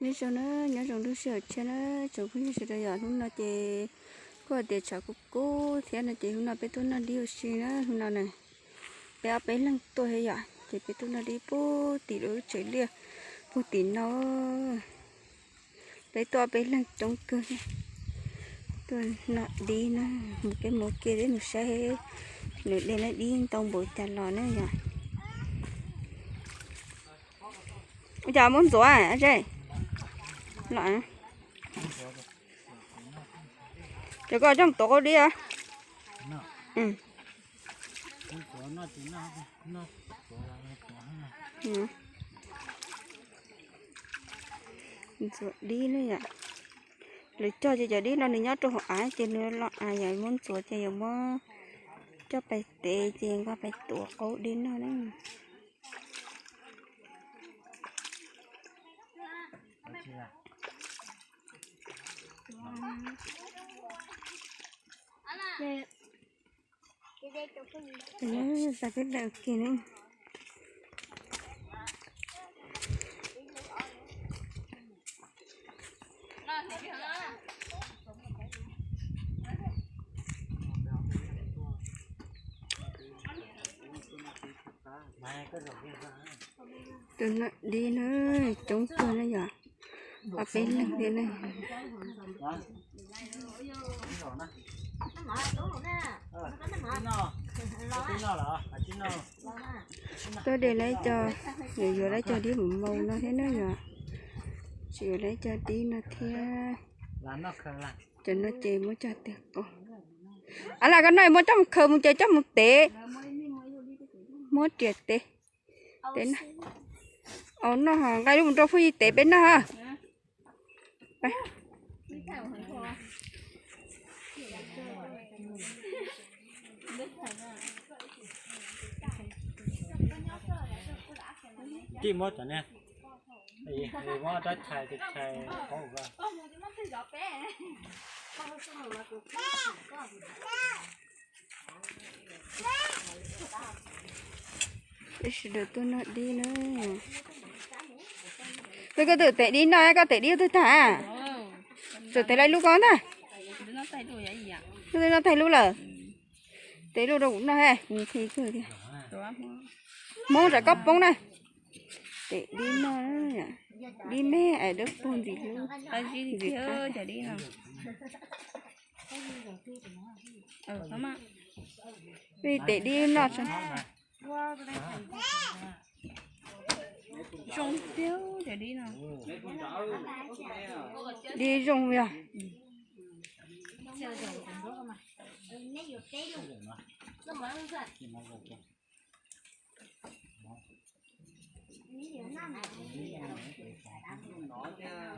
Nyob zoo na, nyob zoo lub sij hawm tshiab na, tsoom phooj ywg sawv daws yom. Hnub no ces kuj hais tias tshav kub kub thiab no ces hnub no peb tuaj noj dib ua si na. Hnub no na, peb ob peb leeg tuaj thiab yom, ces peb tuaj noj dib puag tim lub tsev liaj puag tim no. Peb tuaj ob peb leeg coob kawg, tuaj noj dib na. Mus peb mus ke peb mus saib nws de dib ntau npaum cas los na yom. Ua cas muab ntxuav ze los? Ces koj coj mus tuav qaub dib. Ntxuav dib na yom. Lawv cog ces cov dib no nws nyob rau hauv av ces nws los av yom, muab ntxuav ces yuav muab coj pais tev ces nqa pais tuav qaub dib noj na. Xa peb daim ua ke na. Tus no dib na, coob kawg na yom. Ob peb leeg thiab na. Tuaj de lawv cov, yuav yuav lawv cov dib mus maus no thiab na yom. Tsis yuav lawv cov dib no thiab. Cov no ces muab cog tiag qau. Av las koj noj muab coj mus khaws mus ces coj mus tev. Muab riam tev. Tev na. Au noj, nqa lub mus rau Fuj Yig tev peb noj. Tij muab cov niag, muab rab chais tis chais qauv. Peb sawv daws tuaj noj dib na. Twb koj twm tev dib noj, koj tev dib twg tag? Txawm tev lawv lub koj ntag. Koj twb noj tag lub lawm. Tev lub rau kuv noj he, kuv nqhis kawg tiag. Hmoob tsam koj poob na. Tev dib noj, dib me es dawb paug ntxim hlub. Ntxim qab. Peb tev dib noj tso. Zoo tiag cov dib no. Dib zoo yog.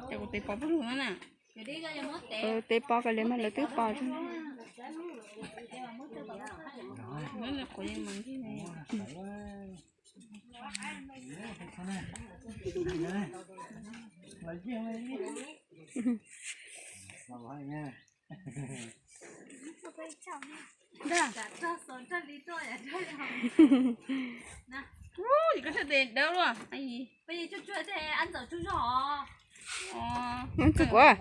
Ces kuv tes pov puag lug no na. Tes pov kawg li mas lawv twb pov tag. Ub, koj thiaj tes dawb luaj. Ub, txug kuv.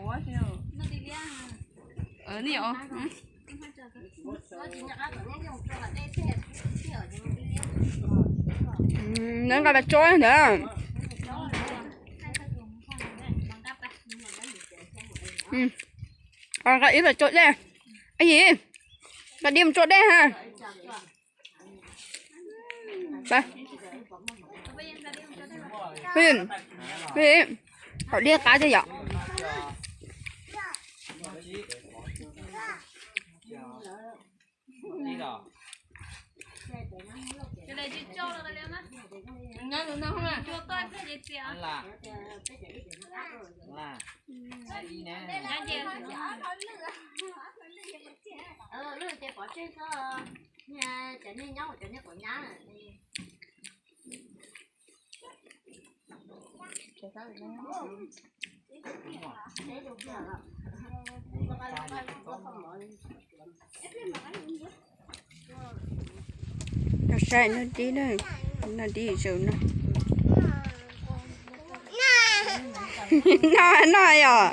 Nqa pas tso ntawd. Nqa ib pas tso dej. Yim, nqa dib mus tso dej ha. Haus dib qab thiab yom. Cov saib noj dib na, noj dib zaum no. Noj, noj yom.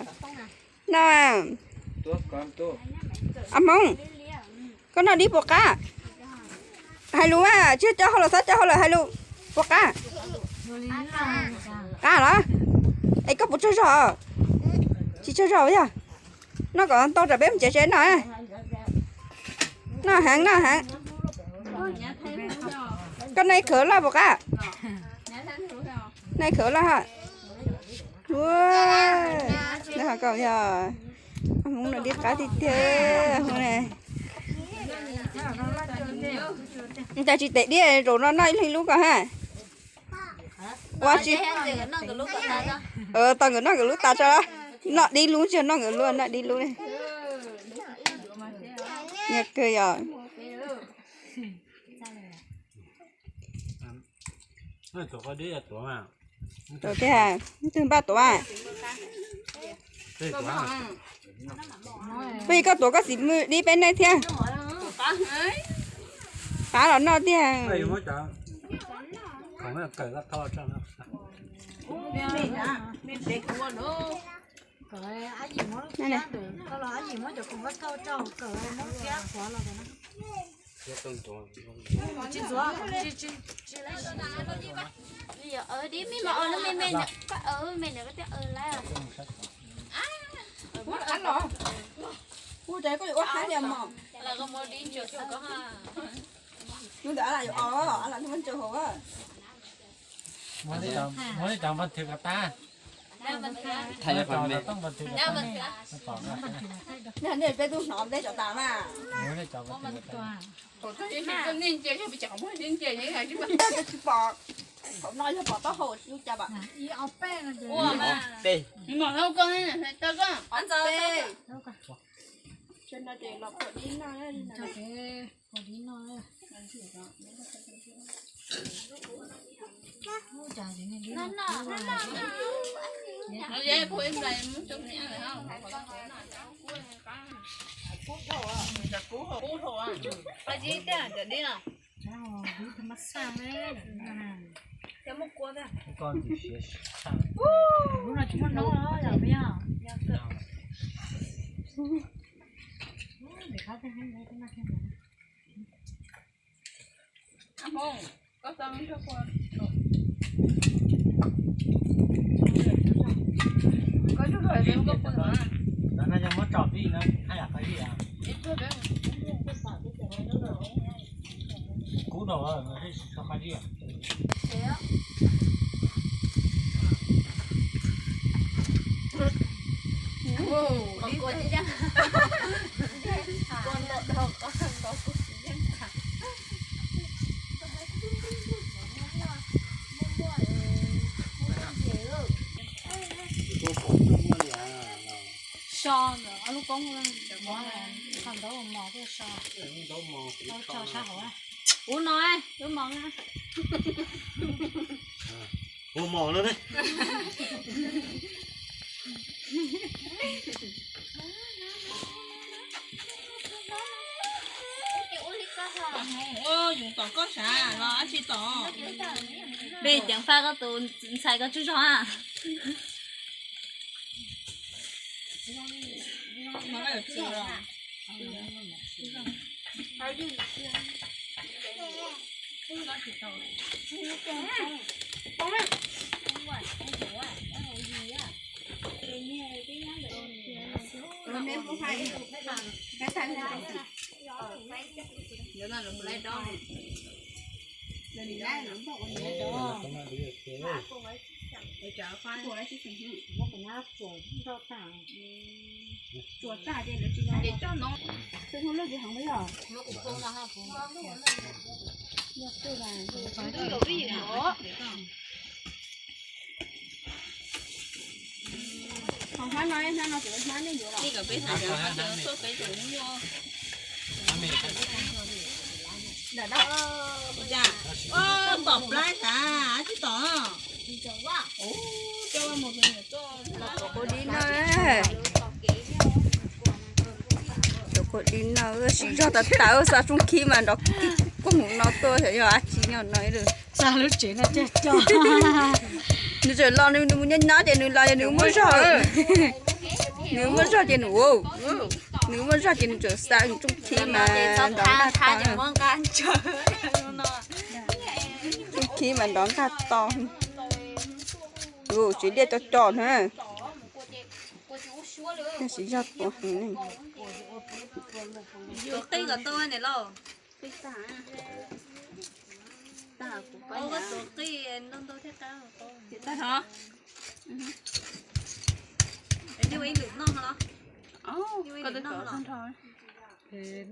Noj. A Hmoob, koj noj dib puas qab? Hais lus, tsis cov hauj lwm, xav cov hauj lwm hais lus, puas qab? Qab los? Es koj puas tsaug zog? Tsis tsaug zog yog? Noj kom ntau tsam peb mus tsev seb noj. Noj heev, noj heev. Koj noj ib khawv loj puas qab? Noj ib khawv loj. Ua, noj ho koj yog Hmoob noj dib qab tiag tiag. Cas tsis tes dib zaum no noj ib leeg lub ko ha. Ua tsis, tau nkawd noj nkawd lub tas tso. Noj dib lub tsis noj nkawd lub, noj dib lub li. Nyiam kawg yom. Tuav tiag, twg npaj tuav? Peb koj tuav koj xim dib peb nej thiab. Qab los noj tiag. Ua ntawd a las yuav o, a las nws muaj ntsaws hauv. Muab nej cov npog thwv kom tas. Nej peb tub hnov deb tsov tas mas. Tsis pom, thaum no yog pom taub hau ua cas pam. Kub dhau, tsis tshua qab zib. So ntawm ob lub koob, qhov ntaub ua mos tuaj so, tso sab hauv. Kuv no lub mos na. Ua mos no ne. Yus tom koj sav los dab tsi tom? Peb ceev faj koj tus ntxhais koj tsaug zog a. Tom plaub sav tsis tom. Cov qub dib no, cov qub dib no siv zog tas tas, xa tsoob khib mas nrov kib koog no tuaj, xyov yog dab tsi nyob no. Xa lub tsev no cog cog. Nws tseem los, nws mus nyob nyob ces nws los ces nws muaj zog. Nws muaj zog ces nws, nws muaj zog ces nws tseem xa nws tsooj khib mas nrov nqaj to. Tsooj khib mas nrov nqaj to. Tsis liaj co co na. Siv zog tuav heev ne.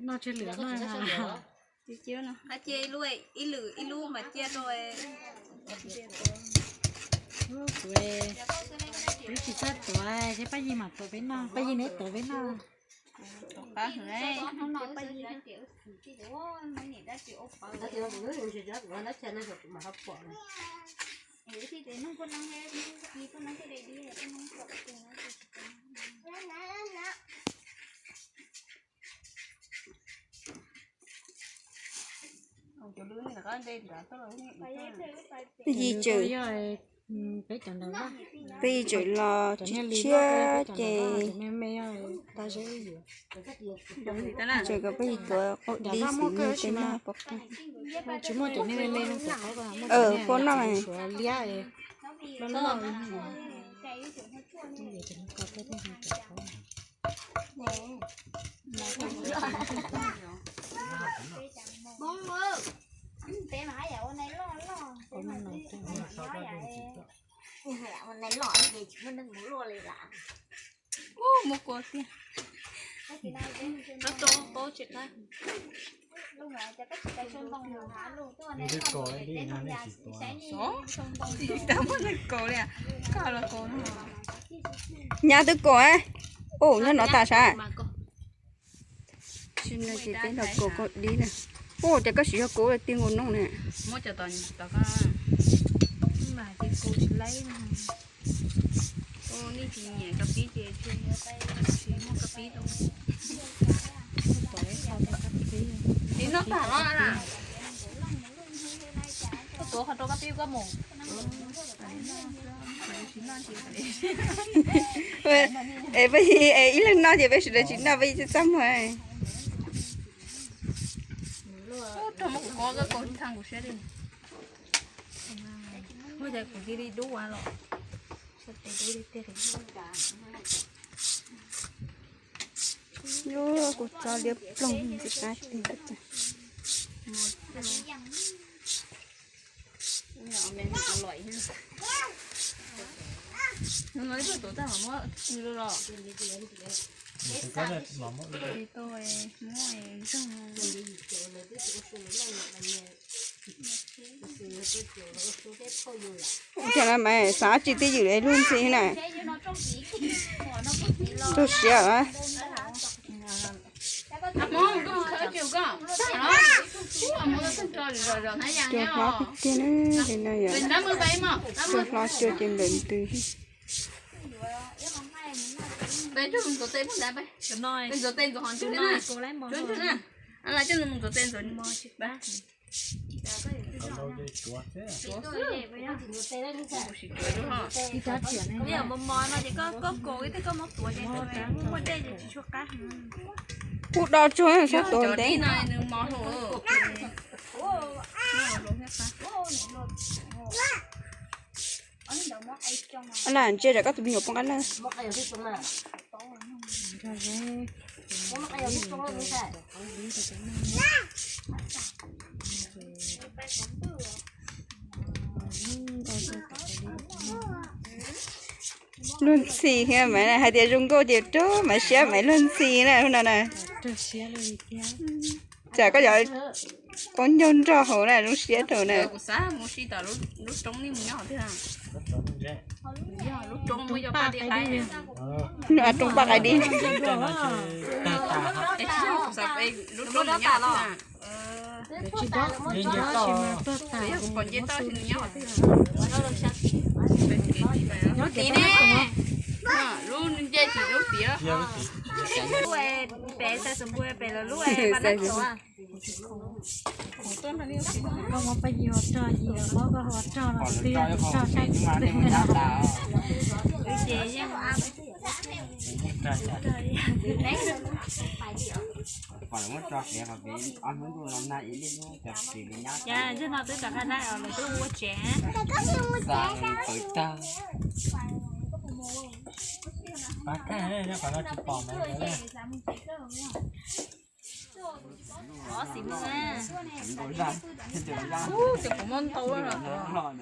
Noj tseg lwm no. Cia ib lub, ib lub mas cia rau. Kuv tsis txawj tuav, ces Paj Yig mam tuav peb noj, Paj Yig neb tuav peb noj. Peb yig tseem, peb yig tseem los tshiab tshiab ces tseem kom peb yig tuav qaub dib xwb no ces noj pom qab. Pab noj. Muab kua tiag. Muab neeg kaus li, koj los kaus no. Nyab twb kaus, ub, nyob no tas sav. Tsis no ces peb los kaus qaub dib na. Ub, cas koj siv yog kaus tiag nkaus no ne. Ib noj tag no na. Koj tuav qhov rau koj pib koj mus. Es peb ib leeg noj ces peb sawv daws tsis noj, peb txaj muag. Muab cov kuv cia li dub los. Yus kuv tso liab ploog ntxim qab tiag. Ua cas mas xav tsis twj ywm li lub ntxhi na. Tug siav. Cua hlob tiag tiag na, li no yog cua hlob cua ces nplawm ntws. Kuj do tsuag sab tuav ntev. Ntsia tsam koj tus me nyuam poob qab lawm. Luag ntxhi thiab mas hais tias zoo nkauj ces rub mas siab mas luag ntxhi na no na. Tsam koj cov qaub ncaug nrog hauv na zoo siab rau na. Roob paj qaib dib. Koj muab paj yig ua rog, yig muab koj ua rog los twb yog tus rog saib twg. Yog no twb rov qab tag os, lawv twb ua tsev. Ub, ces kuv muab ntau lawm.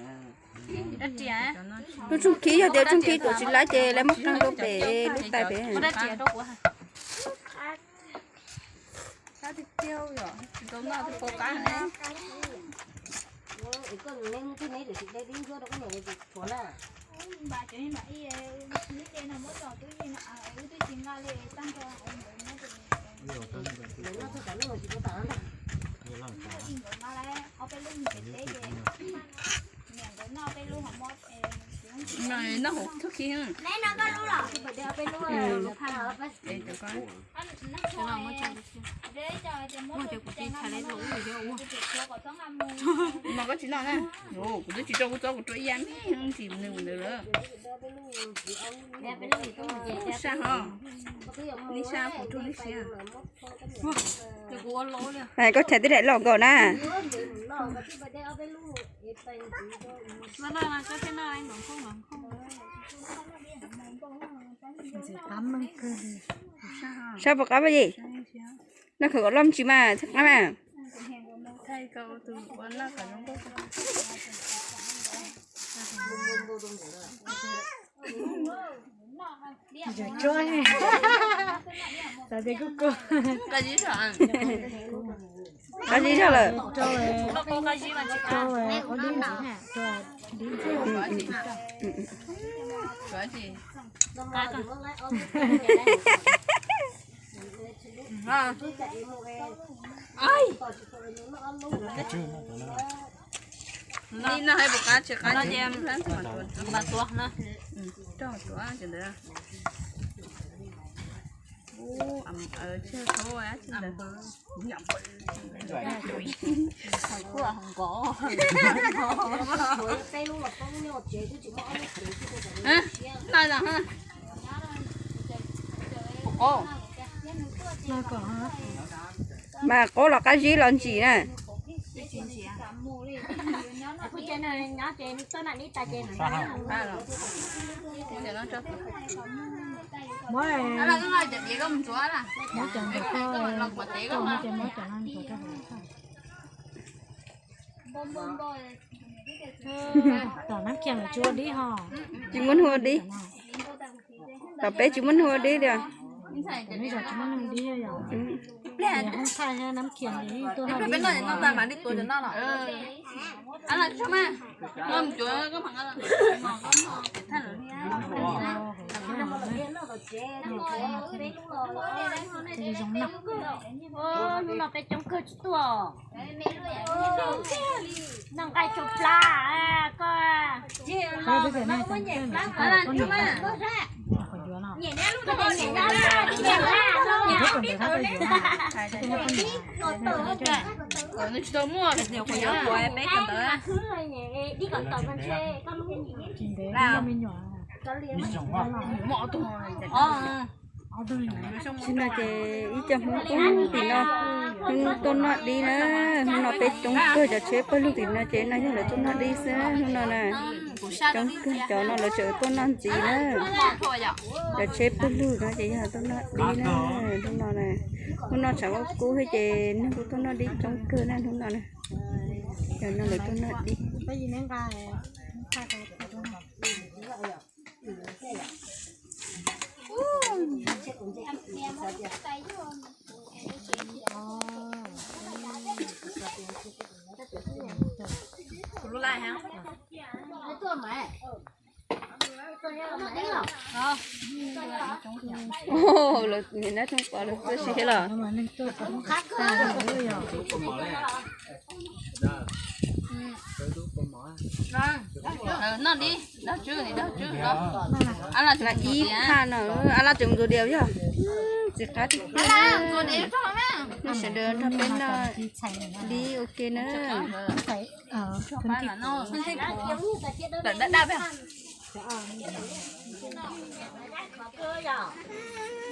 Lub tshooj khib yog tias tshooj khib tuam tsis laib ces lawv muab qeeg rau pem lub tais pem. Noj hauv tshooj khib. Mas koj tsis noj na. Kuv twb tsis rau kuv txob, kuv rau ib yam me ntsis nws ntawd lawm. Sab ho, nej sab kuv rau nej siab. Koj thaij tib daim loj nkaus na. Sab puas qab paj yig? Noj khawv koob loj tsis mas thiaj qab mas. Qab zib zog lawm. Li no hais puas qab tsis qab? Mas tuav no. Rau tuav ntawd. Mas qaub los qab zib los ntsim na. Muab, muab cov ntawd, muab cov no ntsuav rau hauv. Tom nab khias lawv tsis ua dib ho. Tsis muab hnub ua dib. Tom peb tsis muab hnub ua dib li. Tom nej zos tsis muab hnub ua dib yom. Hoob thaij nab khias tuaj noj dib. Zoo no. Hnub no peb coob kawg tsis tuaj. Noj nqaij tsau plab koj. Tsis tau muaj, peb kawm ntawv. Tsis ntev me nyuam. Tsis no ces ib co Hmoob Hmoob tim no, Hmoob tuaj noj dib na. Hnub no peb coob kawg, cov tsheb pawg lug tim no ces no yog lawv tuaj noj dib xwb hnub no na. Coob kawg, cov no lawv tseem tuaj noj ntxiv na. Cov tsheb pawg lug no ces yog tuaj noj dib na hnub no na. Hnub no tshav kub kub thiab ces neeg kuj tuaj noj dib coob kawg na hnub no na. Cov no lawv tuaj noj dib. Lawv niam nab thooj pov lawv tuaj si thiab los. Noj dib, dab tswb, dab tswb. Ib phaj no, a laj tseem ntxuav diav yog. Txiv qab tiag tiag. Nej sawv daws nrog peb noj li ua ke na.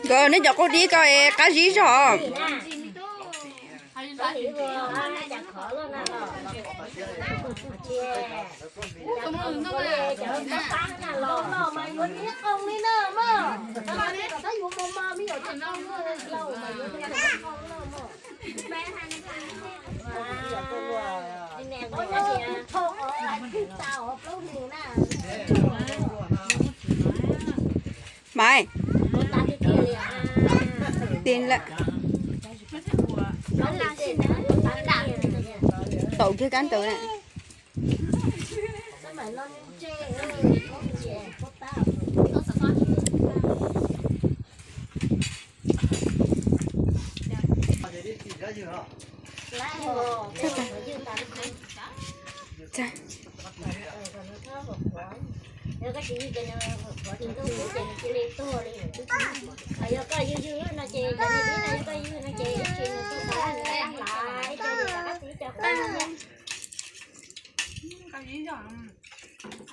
Nkawd nej cov qaub dib ko es qab zib zog. Maiv, tin lawm. Tau kiag kab ntawd na.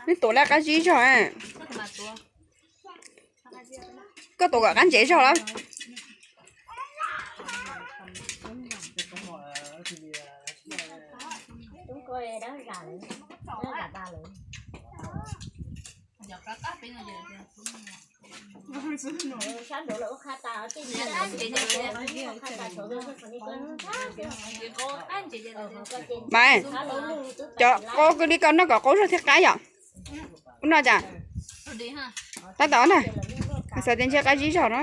Nej tuav lawm qab zib zog. Koj tuav kom qab ntsev zog lawm. Maiv, cov qaub ko li ko noj kom qaub zog thiaj qab yom. Ub no cas tab tom na, xav tias ntshe qab zib zog no.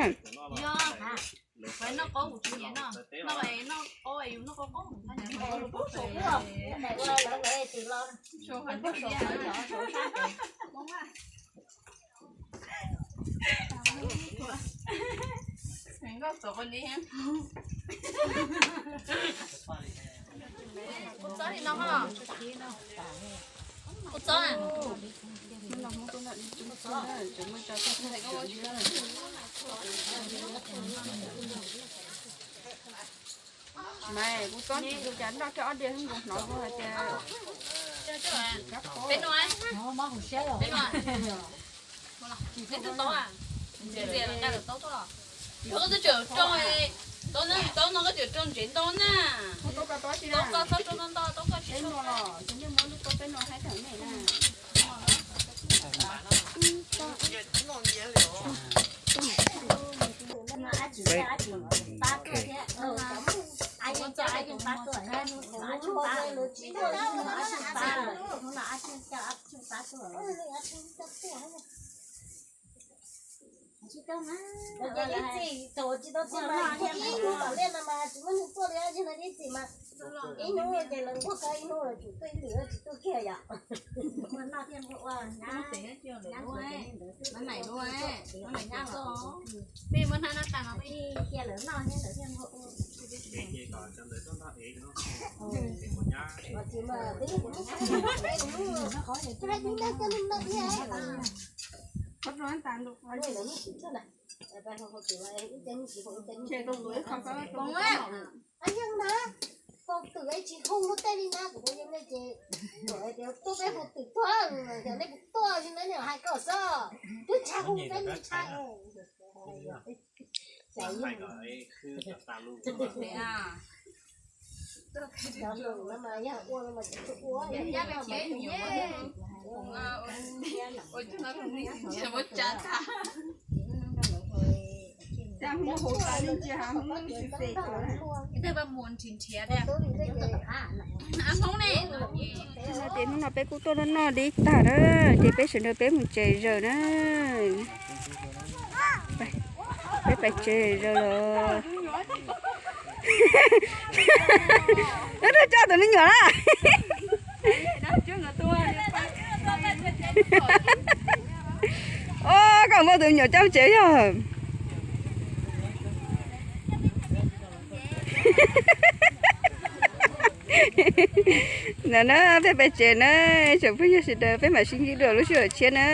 Maiv, kuv txob ntsis yus cas noj kiag ob diav nkaus hnov kuv hais tias peb noj, peb noj. Neb twb tau, neb twb tau, koj twb tseem rau, tau no koj tseem rau ntsev ntau na. Tau koj txhob rau ntau ntau, tau koj tsis rau. Ib txhij thaum tsis tau txog mas ib hnub tom ntej no mas tsis muaj neeg tuaj li, ib txhij mas ib hnub ces lawv nquag koj ib hnub los tsum tuaj ib lwm tsis tuaj kiag yom. Yeej na, faus twm es tsis hu luag tej li na, kuv hu yeej nej ces tuaj peb faus twm tuag, yog nej kuv tuaj li na, nej hais koj xwb, twb tsis hu peb ntshai. Ces hnub no peb kuj tuaj noj noj dib tag na, ces peb sawv daws peb mus tsev zaws na. Peb pais tsev zaws los. Coj tus me nyuam na. Os, koj muab tus me nyuam coj tsev yog. Ntawd na, peb pais tsev na, tsoom phooj ywg sawv daws, peb mam sib ntsib dua lub sij hawm tshiab na.